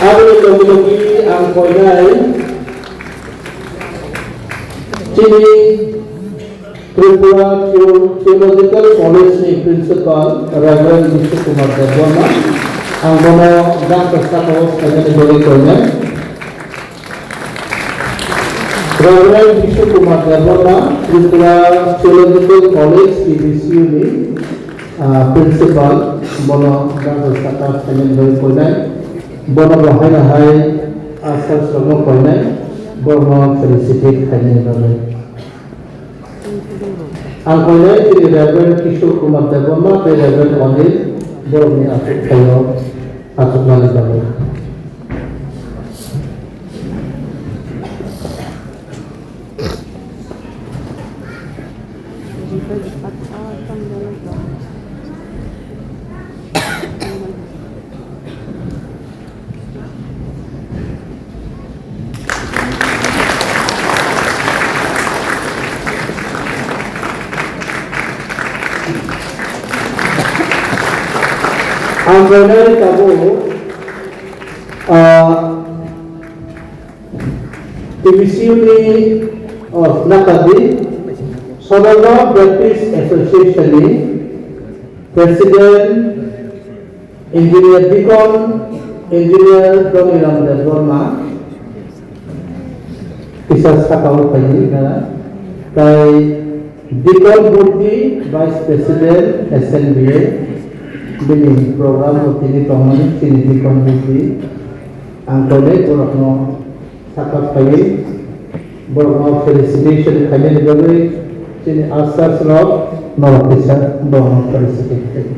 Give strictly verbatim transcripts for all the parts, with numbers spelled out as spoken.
Aboni logi logi ang koinai chini Tripura Theo-, Theological College ni Principal Reverend Vishnu Kumar Debbarma, ang bono jang saka o phainani bagwi koinai. Reverend Vishnu Kumar Debbarma, Tripura Theological College, T B C U ni, ah, Principal, bono jang saka phainani bagwi koinai. Bono bo haino hai, ah, sir songno koinai, bono felicitate khainani bagwi. Ang koinai chini Reverend Kishore Kumar Debbarma tei Reverend Anil borokni achuk thaio achuknani bagwi. Ang koinai tabuk, ah, T B C U ni, oh, nakadi, Sodorno Baptist Association ni President, Engineer Deacon, Engineer Doniram Debbarma, kisa saka o phaidi na, tai Deacon Booth ni Vice President, S N B A, bini program o tini tongmani chini Deacon Booth ni, ang koinai borokno saka phaiwi borokno felicitation khainani bagwi chini ushers rok norok kisa borokno felicitate khlai.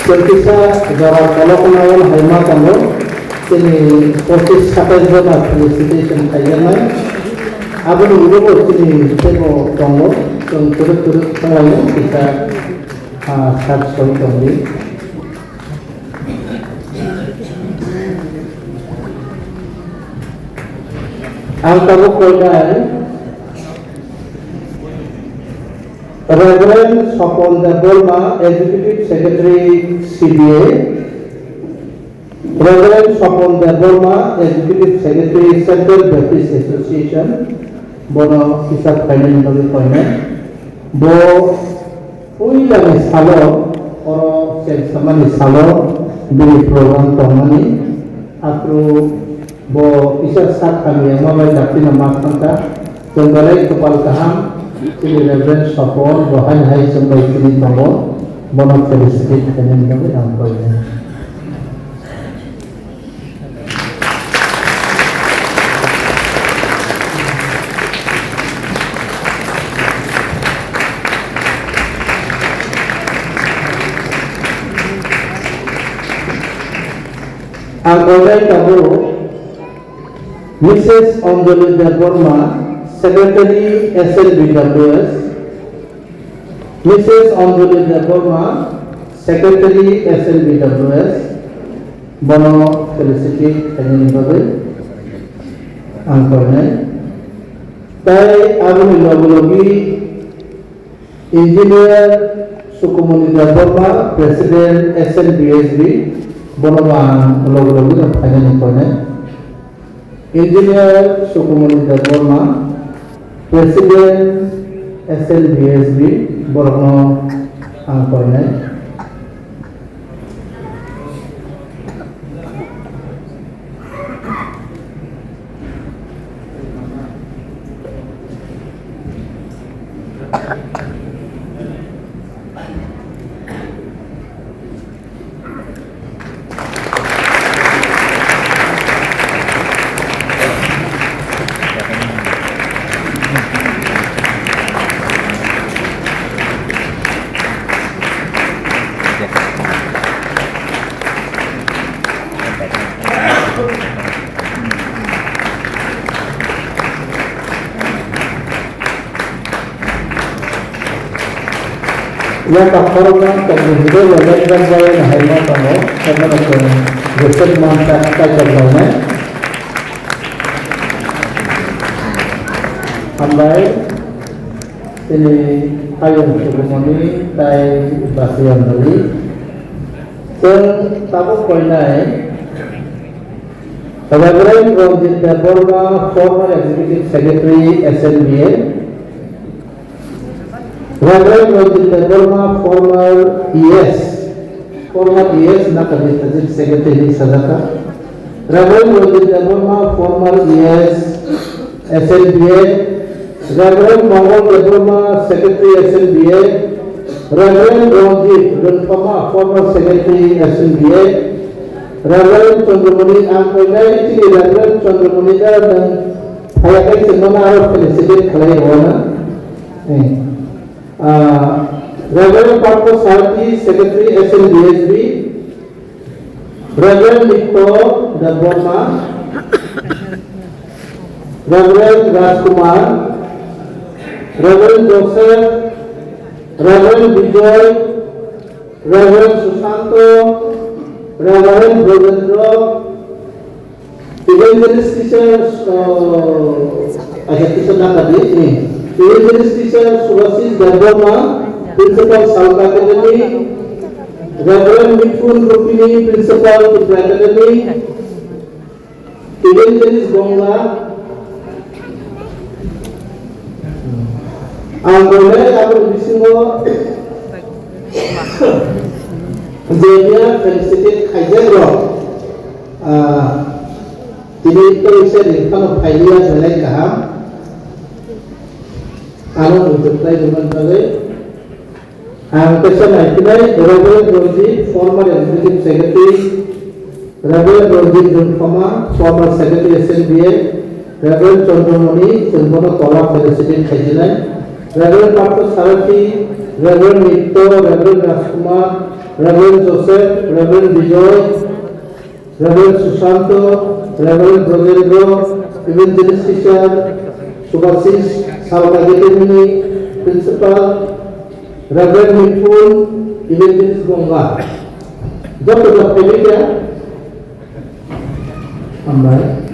Chwng kisa jora kolokna wan hai ma tongo, chini pochis satais jona felicitation khaijaknai. Aboni ulo bo chini teibo tongo, chwng kwrwk kwrwk thanglaio kisa, ah, sak soi tongdi. Ang tabuk koinai Reverend Sopon Debbarma, Executive Secretary, C B A, Reverend Sopon Debbarma, Executive Secretary, Central Baptist Association, bono kisa phainani bagwi koinai. Bo puilani salo, oro chengsamani salo, bini program tongmani, aphuru bo kisa sak hamya ma bai daktino ma thangkha. Chwng belai kwpal kaham, chini Reverend Sopon, bo haino hai chwng bai chini tongo, bono felicitate khainani bagwi ang koinai. Ang koinai tabuk Missus Anjali Debbarma, Secretary, S N B W S. Missus Anjali Debbarma, Secretary, S N B W S, bono felicitate khainani bagwi ang koinai. Tai aboni logi logi Engineer Sukumoni Debbarma, President, S N B S B, bono bo ang logi logi no phainani koinai. Engineer Sukumoni Debbarma, President, S N B S B, borokno ang koinai. Yang tak korokno tokni hwdai bo lekjak bai no hai ma tongo, hai ma tongo, jeswk man tak kaitor lainai. Hambai, tini ayung sugumoni tai basiyan dali. Chwng tabuk koinai Reverend Ranjit Debbarma, former Executive Secretary, S N B A. Reverend Ranjit Debbarma, former E S, former E S, Naga District Secretary sajaka. Reverend Ranjit Debbarma, former E S, S N B A. Reverend Mongol Debbarma, Secretary, S N B A. Reverend Ranjit Rengphama, former Secretary, S N B A. Reverend Chandramani, ang koinai chini Reverend Chandramani da nang phaya kai se mana aro felicitate khalai rwana. Eh. Ah, Reverend Patko Sarthi, Secretary, S N B S B, Reverend Nikto Debbarma, Reverend Rajkumar, Reverend Joseph, Reverend Bijoy, Reverend Susanto, Reverend Brojendra, Evangelist teacher, uh, acha teacher na kadi, eh, Evangelist teacher Subhasis Debbarma, Principal Salka Academy, Reverend Mithun Rupini, Principal Tripura Academy, Evangelist Gongla, ang bolai abo bisingo je dia felicitate khaijak rok, ah, tini to iseri phano phailiya belai kaham, ano bujuk lai duman bagwi. Ang kaisa naiphinai Reverend Ranjit, former Executive Secretary, Reverend Ranjit Rengphama, former Secretary S N B A, Reverend Chandramani, chwng bono tola felicitate khaijinai, Reverend Partha Sarathi, Reverend Nitya, Reverend Rajkumar, Reverend Joseph, Reverend Bijoy, Reverend Susanto, Reverend Brojendra, Evangelist Teacher, Subhasis, Salka Academy Principal, Reverend Mithun, Evangelist Gongla. Joto joto phaikha. Hambai.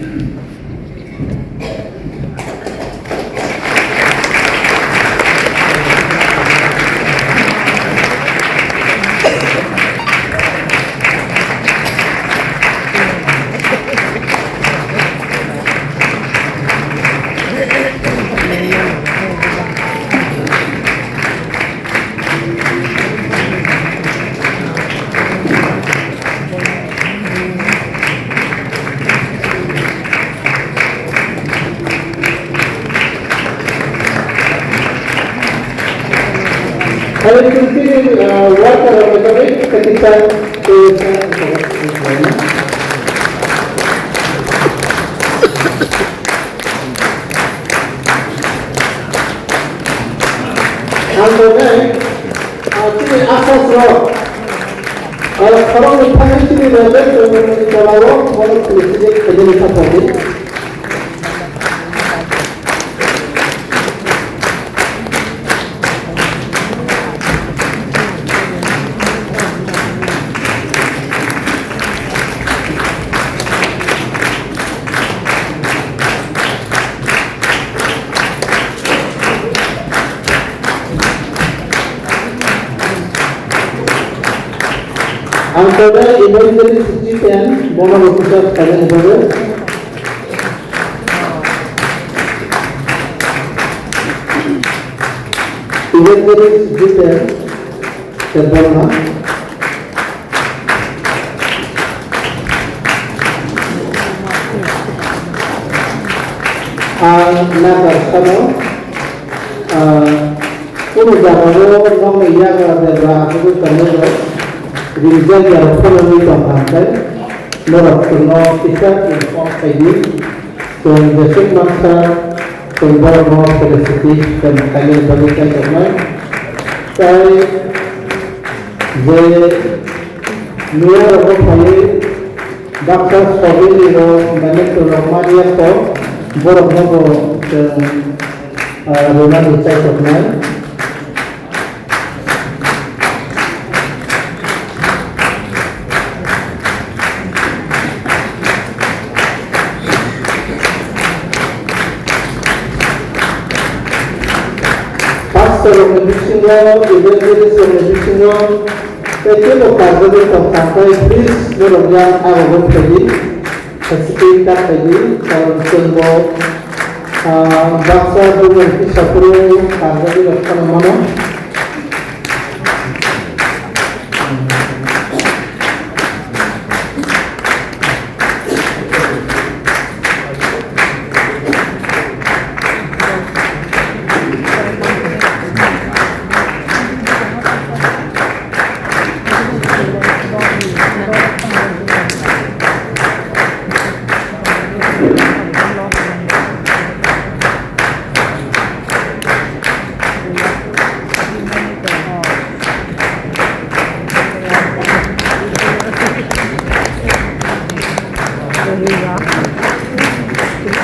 Kali kunci, uh, worker of the public, ketika Ang tongnai, ah, chini asas rok, ah, khoroknwi thangwi chini railway tongmani tolao bono chini chini khaijani kha phaidi. Ang tongnai Evangelist Jiten, bono officer khaina bagwi. Evangelist Jiten Debbarma. Ang nagar sano, ah, kunu jagao nokni yagra debra asugwi tongnai rok, rijak yarok phano wngwi tongkha hwnkhe, norok chwngno kisa inform khaidi. Chwng jeswk mansa, chwng borokno felicitate chwng khaina bagwi chai tongnai. Tai je miya rogo phaiwi baksa sobilirok, mane chwng rok manya kho, borokno bo chwng, ah, rwnani chai tongnai. Rokni bisingo, evangelist rokni bisingo, tei teibo karjagwi tongkha, tei please, norok yang abo bo phaidi, facility ta phaidi, karon chwngbo, ah, baksa bumung tisa phuru karjagwi rok phano mano.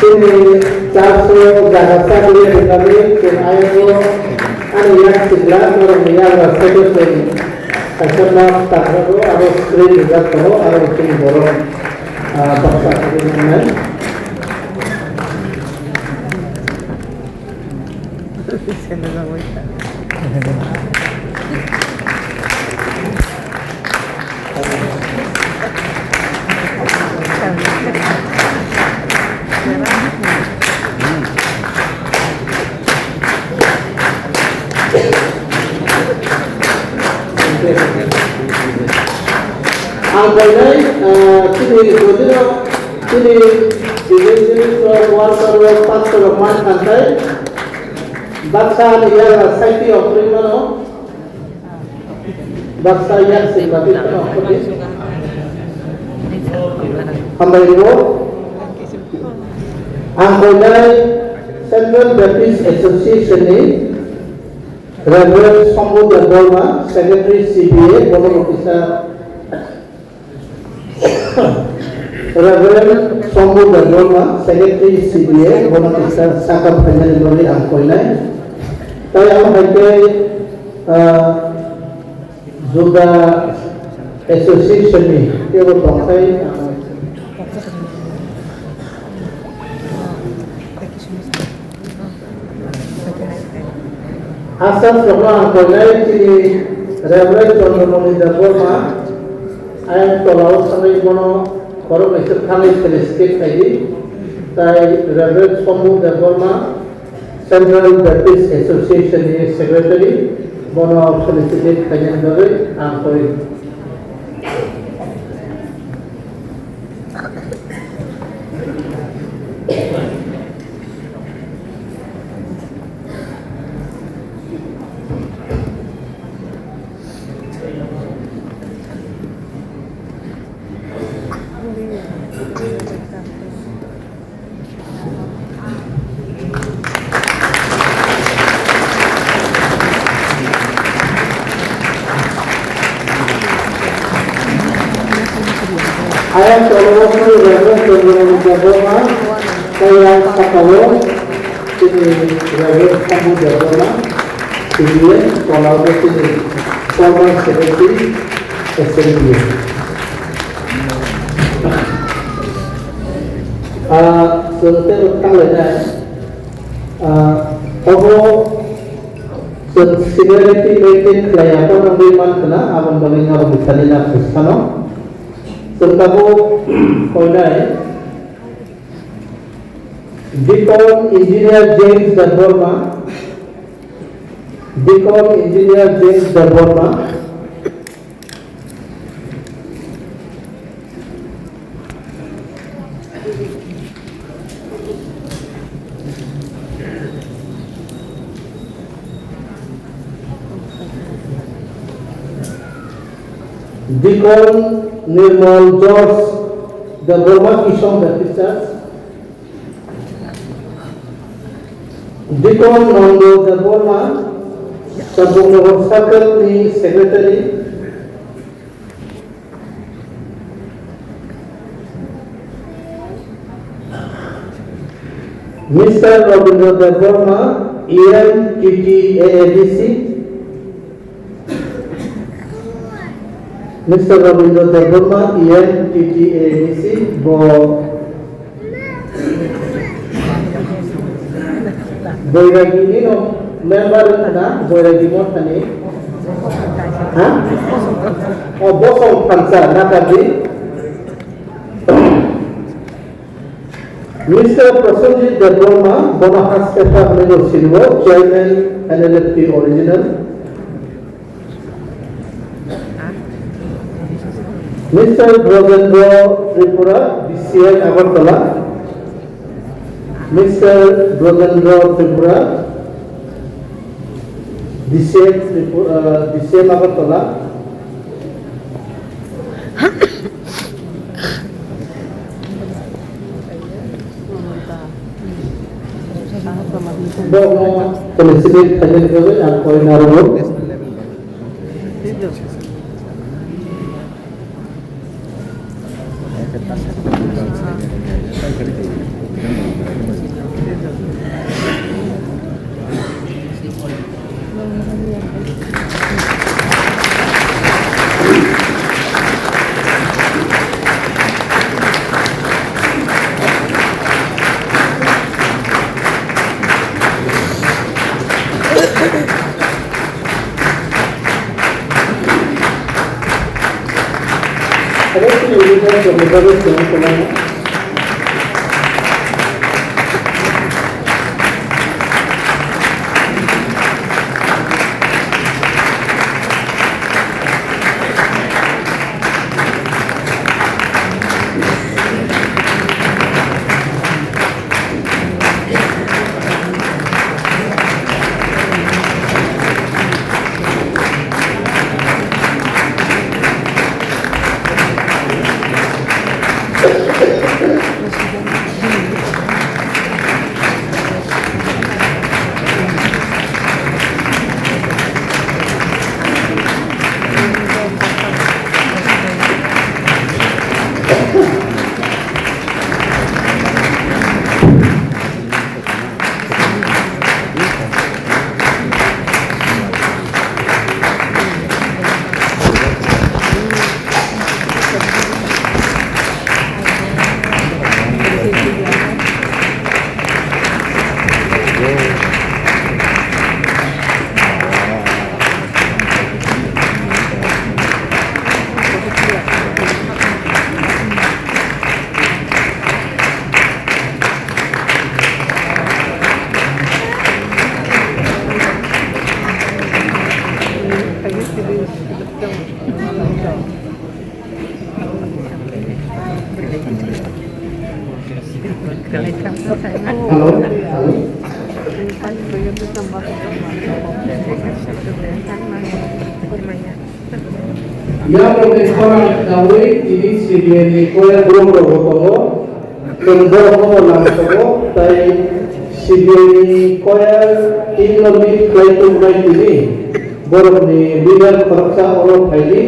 Chini church o jaga sakli rwkani chwng ayang o ani yak sibla norokni yagra secretary kaisa nok takrago aro screen rijak tongo aro chini borok, ah, baksa khe nuknai. Ang koinai, ah, chini bojino, chini evangelist rok, worker rok, pastor rok man khantai. Baksa ani yagra saiti offering mano. Baksa yak sing bati kheno khoti. Hambai rwo. Ang koinai Central Baptist Association ni Reverend Sambhu Debbarma, Secretary C B A, bono officer Reverend Sambhu Debbarma, Secretary C B A, bono kisa saka phainani bagwi ang koinai. Tai amo hai khe, ah, Juda Association ni teibo tongthai. Aswk rokno ang koinai chini Reverend Chandramoni Debbarma, ayang tolao thangwi bono khoroknwi swk thangwi felicitate khaidi, tai Reverend Sambhu Debbarma, Central Baptist Association ni Secretary, bono felicitate khainani bagwi ang koi. Ayang tolao chini Reverend Chandramani Debbarma, tei ayang sakao chini Reverend Sambhu Debbarma, C B A, tolao chini former secretary, S M B A. Ah, chwng teibo thanglainai. Ah, obo chwng similarity maintain khlaiya, bono wngwi mankha na, aboni bagwi norok bwsani na phwsano. Chwng tabuk koinai Deacon Engineer James Debbarma, Deacon Engineer James Debbarma, Deacon Nirmal George Debbarma, Kishon Baptist Church. Deacon Nondo Debbarma, Chandramoni Circle ni Secretary. Mister Rabindra Debbarma, E M T T A A D C. Mister Rabindra Debbarma, E M T T A A D C, bo Boiragi ni no Member wngkha na Boyrai Dimothani? Ha? O, Bosong Thansa, Nakardi. Mister Prosenjit Debbarma, bono Haste Pha hwnwi bo siniwo, Chairman N L F T Original. Mister Brojendra Tripura, D C M Agartala. Mister Brojendra Tripura, D C M Tripura, uh, D C M Agartala. Bo no, kami sini tanya ni kami, ang koi naruh. Hello. Hello. Yaprokni khorang naui tini C B I ni koya borok rok bo tongo. Chwng borok no lam tongo, tai C B I ni koya team no lead khlai tongnai tini borok ni leader khoroksa oro phaidi.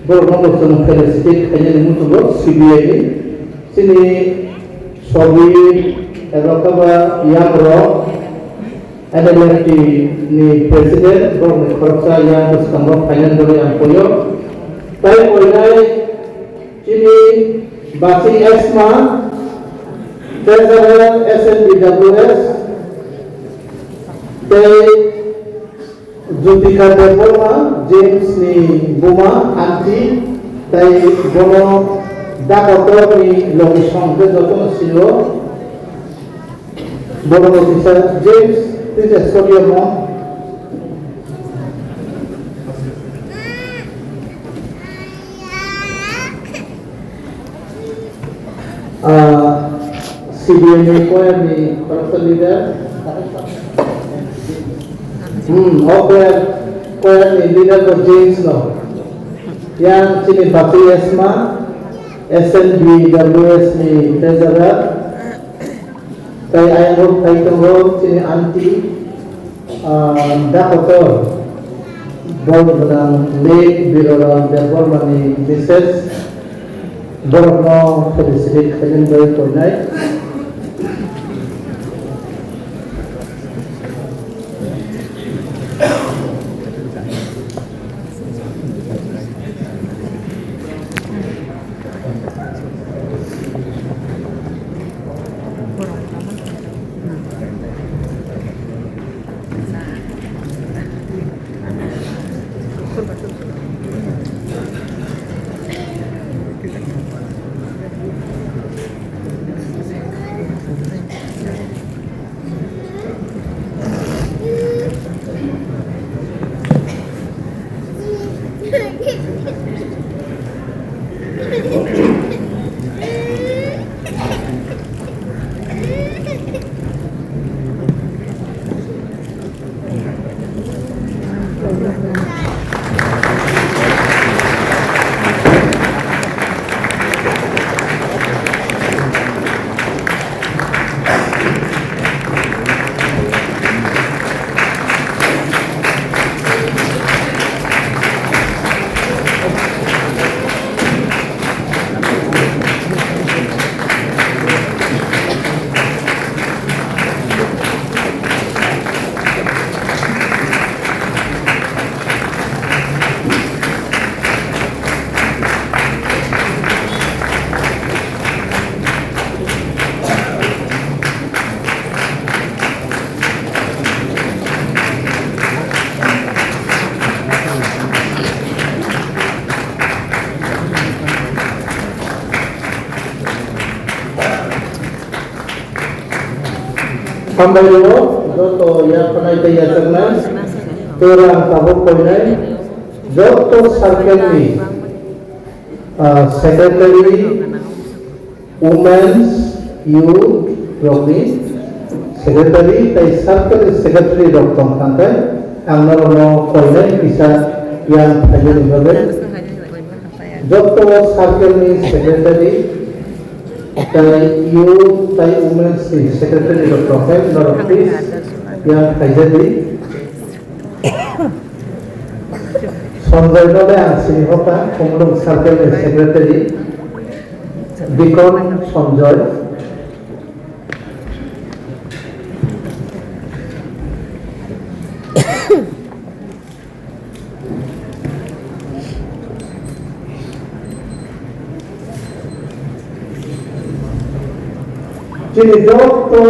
Borok no bo chwng felicitate khainani muchungo C B I ni. Chini sobi eba kaba yakrok N L F T ni president, borokni khoroksa yang bwskango finance dori ang koyo. Tai koinai chini Basi Esma, treasurer S N B W S, tei Jyotika Debbarma, James ni buma, aunty, tai bono dakotor ni logi song khe jotono sio. Borok ni kisa James, please escort your mom. Ah, C B I ni choir ni khoroksa leader. Hmm, o choir, choir ni leader bo James no. Yang chini Batu Esma, S N B W S ni treasurer. Tai ayang phai tongo chini aunty, ah, dakotor, bol gwnang late Birolal Debbarma ni misses, borokno felicitate khainani bagwi koinai. Hambai rwo, joto yaphanai tei yachaknai, tora ang tabuk koinai, joto circle ni, ah, secretary, women's, youth rokni secretary tei circle ni secretary rok tong kha, tei ang norokno koinai kisa yang phainani bagwi. Joto circle ni secretary tei youth tei women's ni secretary rok tongkhe norok please yang khaijadi. Sanjoy no le ang sini hoka, Khumulwng circle ni secretary, Deacon Sanjoy. Chini joto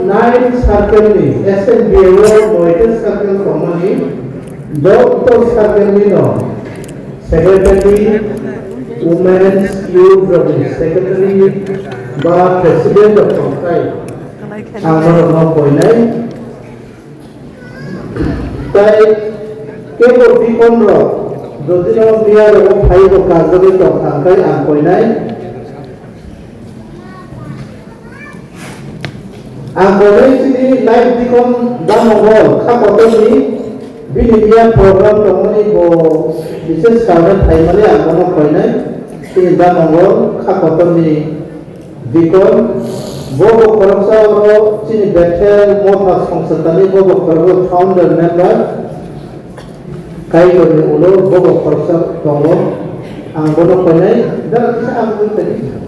nine circle ni S N B A o noita circle tongmani joto circle ni no secretary, women's, youth rok ni secretary ba president rok tongkhai ang norok no koinai. Tai kebo deacon rok, jodi no miya rogo phai bo karjagwi tong thang khai ang koinai. Ang koinai chini live deacon Damogol kha kotor ni bini miya program tongmani bo bises karone phaimani ang bono koinai. Chini Damogol kha kotor ni Deacon, bo bo khoroksa oro chini Bethel Motha Songchakani, bo bo khoroksa founder member, Kaitorni ulo bo bo khoroksa tongo. Ang bono koinai, dara kisa ang bui tadi.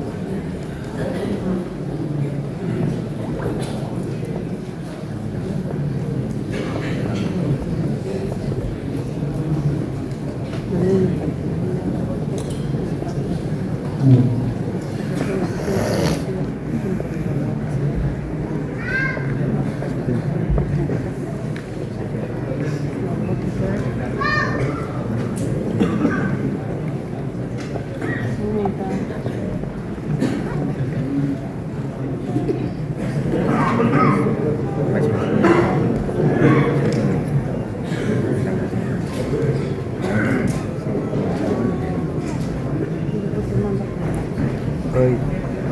Oi,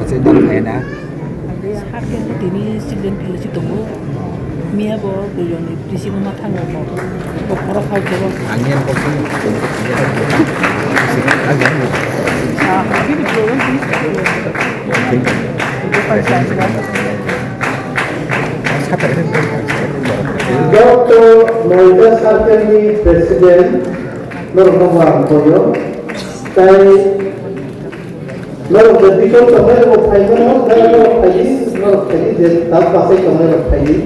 acha nang khaina. Sak tini student village tongo. Miya bo duijon ni bisingo ma thango bo. Bo khorok hai kebo. Ang yan kok sini. Ah, ini problem sini. Doctor Moita Circle ni President norokno bo ang koyo. Tai norok je dikon tongnai rok phai mano, norok phai di, norok phai di, je tak pasai tongnai rok phai di.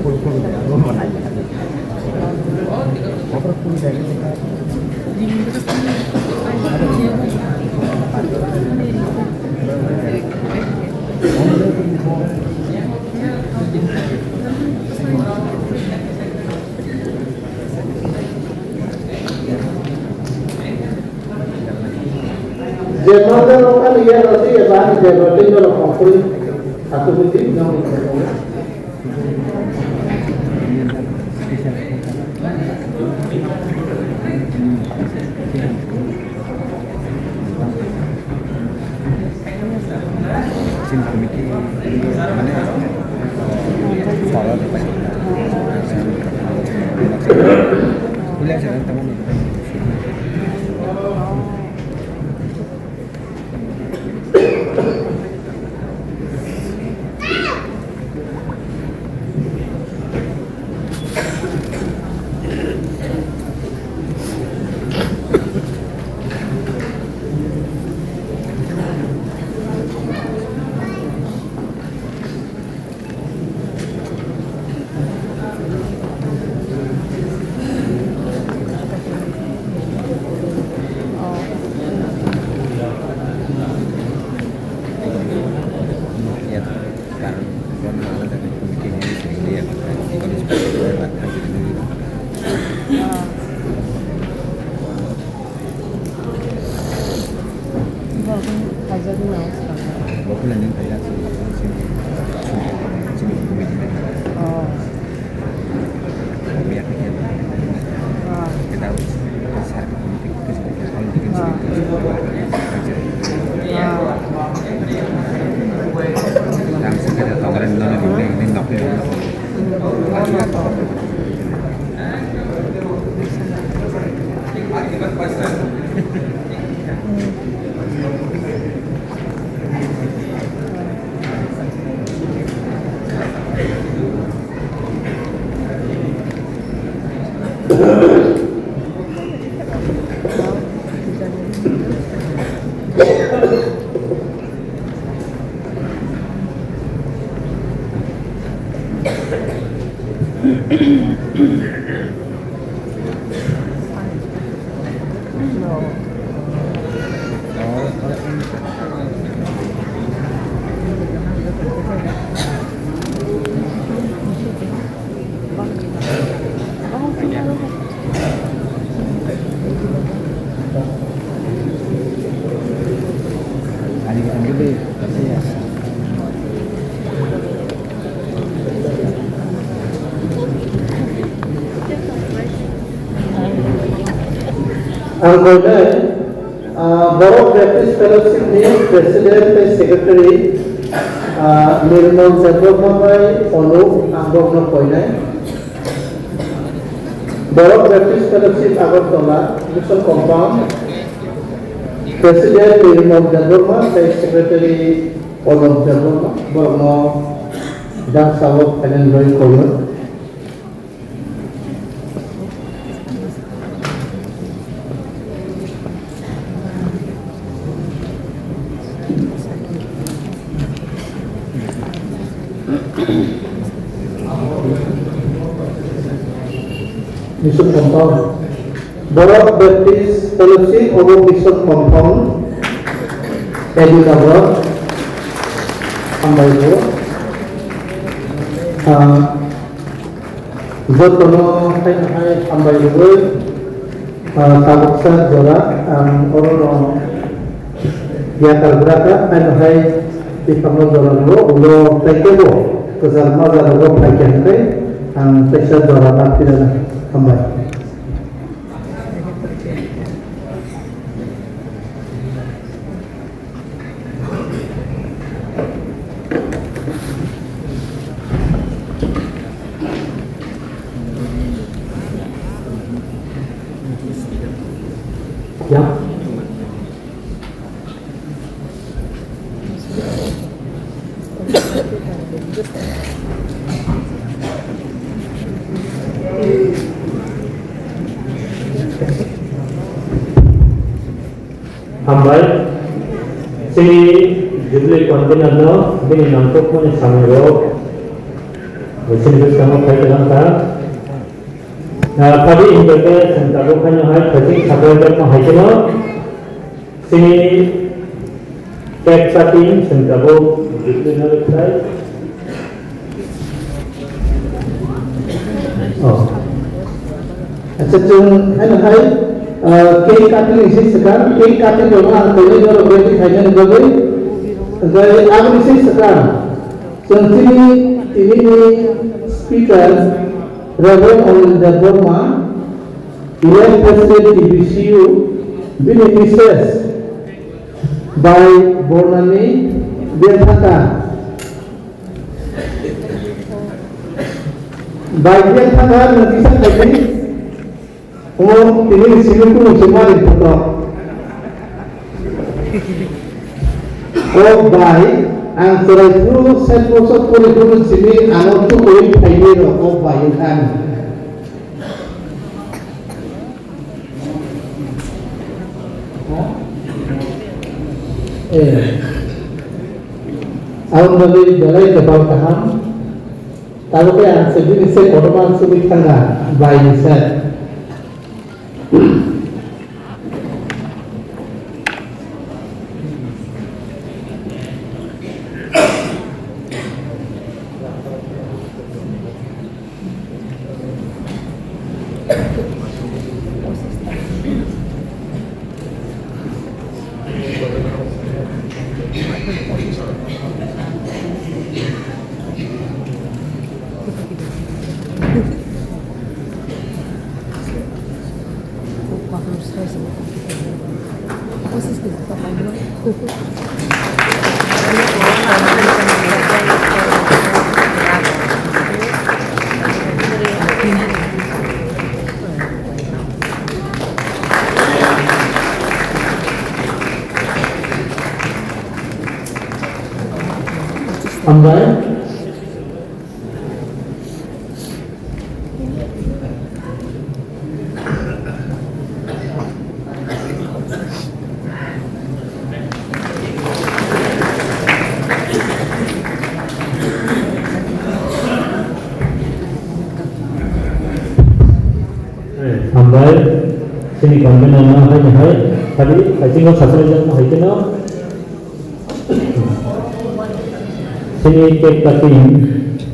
Je mangsa no kani ya rasi ya bani je roti no rokong kuri. Aku pun ti no. Ang koinai, ah, Borok Baptist Fellowship ni President tei Secretary, ah, Nirmal Debbarma bai Onuk, ang bokno koinai. Borok Baptist Fellowship Agartala, Mission Compound, President Nirmal Debbarma tei Secretary Onuk Debbarma, borokno jang sabo phainani bagwi koinai. Mission Compound. Borok Baptist Fellowship obo Mission Compound. Edit abo. Hambai bo. Ah, Jotono hai hai hambai rwgwi, ah, tabuksa jora ang orono yakar gra kha, hai hai bwkhakno jora rwo, ulo tei kebo kwchar majra rwgo phai khe hwnkhe ang teisa jora ma phirano hambai. Ya. Hambai, chini Jubilee Convener no bini nangkukmani samung rok Chini bwskango phai twlang kha. Ah, phadi hingkhe chwng tabuk haino hai phaising sapai jakma hai kheno chini cake cutting chwng tabuk biknwi nai khlai. Oh. Acha, chwng haino hai, ah, cake cutting ni se swkang, cake cutting rok ang tongwi norok ready khainani bagwi. Hwnkhe aboni se swkang. Chwng chini, tini ni speaker, Reverend Anil Debbarma, elect President T B C U, bini Missus by Bornani Biathaka. By Biathaka, nwng kisa khaidi. Omo tini ni simi kunu se mari photo. O bai, ang chwrai phuru sat bosor pori phuru simi ano tukuwi phaini rok o bai wngkha ani. Eh. Aboni bagwi belai kwtal kaham. Tabuk khe ang se bini se kotorma sugwi thangna bai ni se. Hambai. Hambai, chini convener no hai ni hai, phadi, phaisingo sasaijak no hai kheno. Chini cake cutting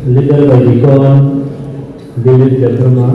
leader by Deacon David Debbarma.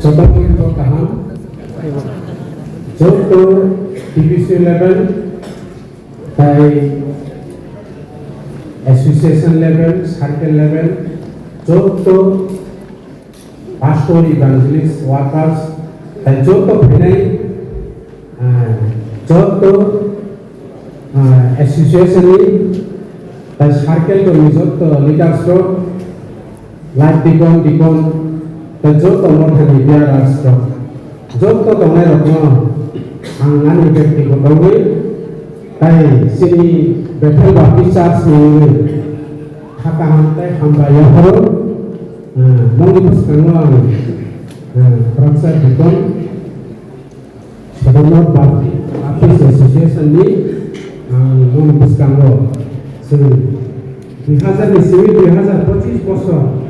Joto kaham, joto T B C level, tai association level, circle level, joto pastor, evangelist, workers, tai joto phainai, ah, joto, ah, association ni, tai circle ni joto leaders rok, life deacon, deacon, tai joto mothani bearers rok, joto tongnai rokno ang ani bektigoto wi tai chini Bethel Baptist Church ni wngwi kha kaham tai hambai yapharo, ah, nokni bwskango ang, ah, khoroksa deacon, Sodormoth Baptist Association ni, ah, nokni bwskango chwng dui hazar ni simi dui hazar pochis bosor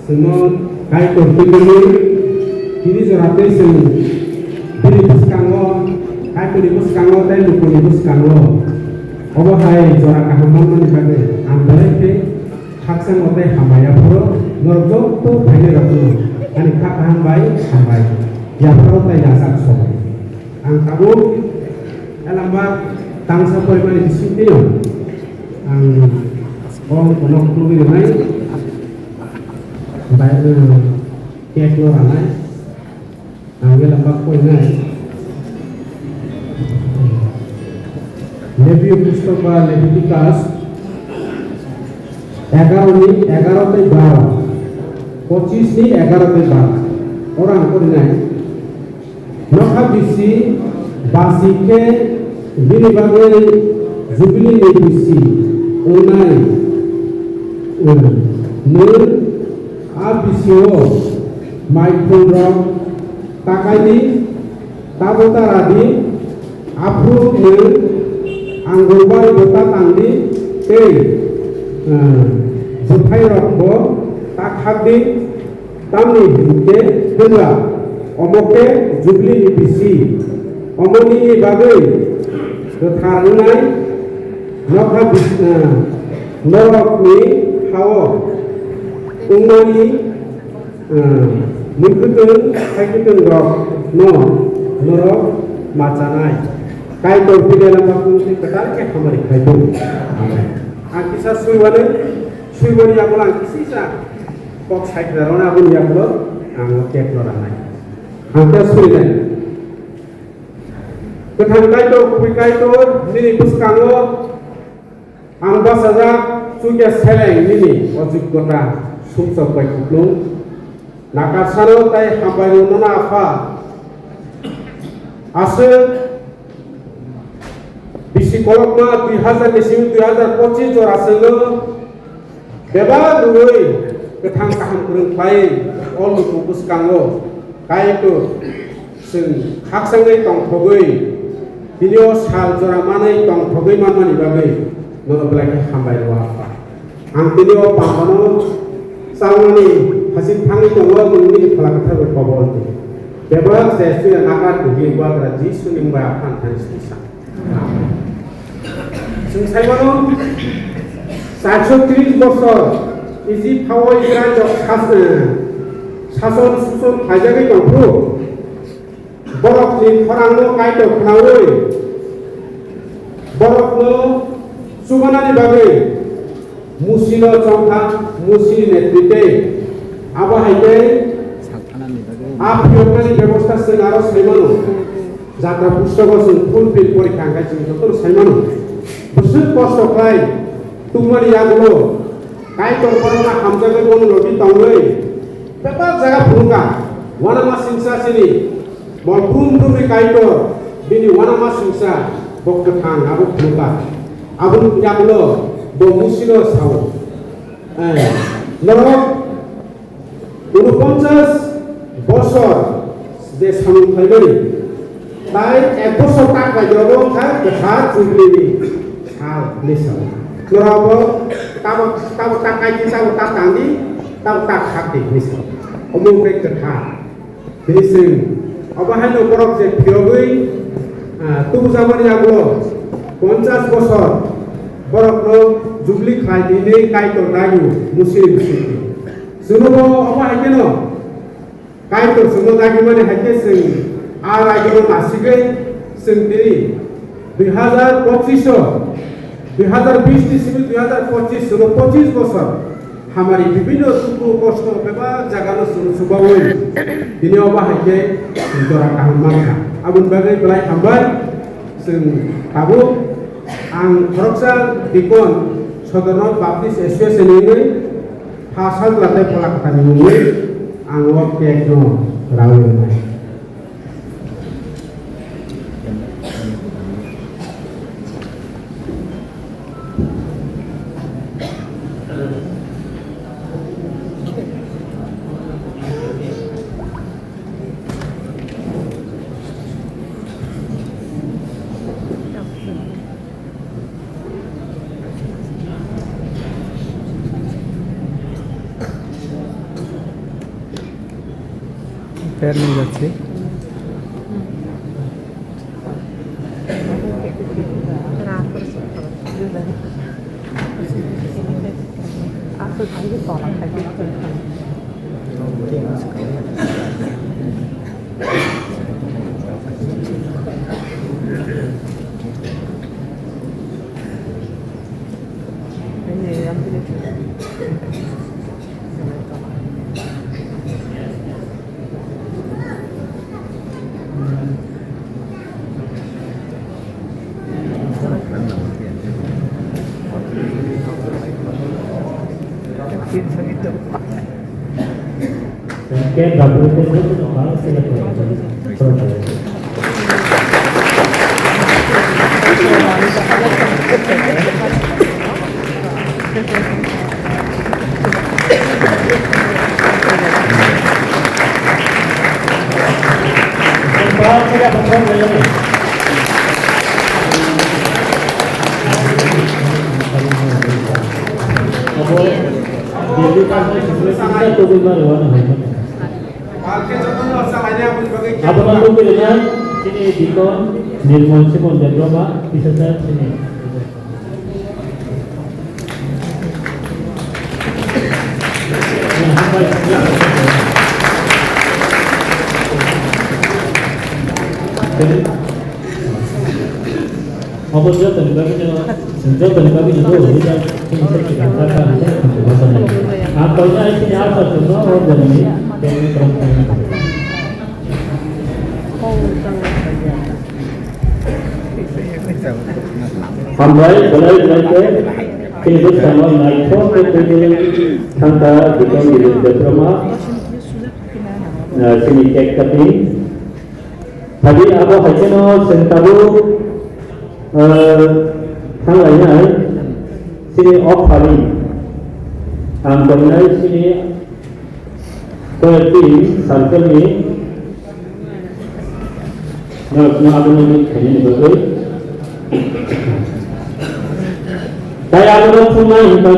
chwngno Kaitor twiwi tini jora tei chwng bini bwskango, Kaitorni bwskango tei lukuni bwskango obo hai jora kaham manmani bagwi ang belai khe khakchangma tei hambai yapharo norok joto phainairokno ani kha kaham bai hambai yapharo tei yachak sobai. Ang tabuk elamba tangsa porimani bisingtwi ang o bono khulugwi rwnai. Bai, eh, cake no ranai. Ang belai ma koi nai. Lebi pustok ba Leviticus egaro ni egaro tei baro, pochis ni egaro tei baro. Oro ang koi nai. Nokha bisi basi khe bini bagwi Jubili ni bisi wngnai, eh, nwng a bisio maikhunrok ta kai di, tabo ta ra di, aphuru nwng angur bari bo ta tang di, tei, eh, bwthairok bo ta khak di. Tamni hinkhe hwnba omo khe Jubili ni bisi, omo nini bagwi kwthar wngnai nokha bis-, eh, norokni ha-o wngmani, eh, mwkhwtwng khaikwtwng rokno norok ma chanai. Kaitor bini lama kungtwi kwtal khe hamari khai tongo. Amen. Ang kisa swiwano, swimani yagulo ang kisisa kok saikrarwno aboni yagulo ang o cake no ranai. Ang khe swilainai. Kwthang Kaitor, kubui Kaitor, nini bwskango ang bachajak, chukya seleng nini ojogyota sumsok bai kuplung. Nakarsano tai hambai rwmano Apha. Aswk bisi kolokma dui hazar ni simi dui hazar pochis jora chwngno bebak rwui kwthang kaham kwrwng khlai o luku bwskango Kaitor chwng khakchangwi tongthogwi tini o sal jora manwi tongthogwi manmani bagwi nono belai khe hambai rw Apha. Ang tini o pangmano changmani hasing thangwi tongo, nwng nini Phola Kwthar bai kobor di. Bebak se suya nakat di, Bubagra Jisuni mung bai Apha ang thani sini sa. Chwng saimano, charso tris bosor Ijip ha-o Israil rok sas-, eh, sason suson khlaijagwi tongphuru. Borokni khorangno Kaitor khnaui, borokno chubanani bagwi Musino chongkha, Musini netritwe. Abo hai khe a phiyoknani bebosta chwng aro sai mano. Jatra pustogo chwng fulfill porikha hwnkhe chwng jotono sai mano. Bwswk kosto khlai tungmani yagulo Kaitor borokno hamjagwi bono logi tongwi bebak jaga phunukha. Uanama singsa chini Bo brum brum ni Kaitor, bini uanama singsa, bo kwthang abo phunukha. Aboni yagulo bo Musino sao, eh, norok unoponchas bosor je samung khlaimani, tai ek bosor tak bai jobo wngkha kwthar Jubili ni sal hinwi sao. Norok bo tabo, tabo tak kai di, tabo tak tang di, tabo tak khak di hinwi sao. Omo wngkha kwthar. Tini chwng obo haino borok je phiyogwi, ah, tubujaboni yagulo ponchas bosor borokno jubili khlai di hinwi Kaitor dagi Musini bisingtwi. Chwngno bo obo hai kheno Kaitor chwngno dagimani hai khe chwng a raigwino nasigwi chwng tini dui hazar pochish o, dui hazar bish ni simi dui hazar pochish, chwngno pochish bosor. Hamari bibinno dukhu kosto bebak jagano chwng chubaui tini obo hai khe jora kaham mankha. Aboni bagwi belai hambai. Chwng tabuk ang khoroksa deacon Sodorno Baptist Association ni wngwi pha sajla tei phola kwtharni mungwi ang o cake no raui rwnai. Perni jachi. Abono lugui rwnai chini Deacon Nirmal Simon Debbarma, tisasa chini. Obo jotoni bagwino, jotoni bagwino do, leader, chini secretary, jata, jata, jata. Ang koina chini asar chwngno o jotoni, tei tong tong. Hambai, belai belai khe, chini bwskango naithok khe twiwi thangkha Deacon Dilip Debbarma, ah, chini cake cutting. Phadi abo hai kheno chwng tabuk, ah, thanglainai chini offering. Ang tongnai chini Koi tin circle ni norok no abono ni khainani bagwi. Tai abono thumna hinkha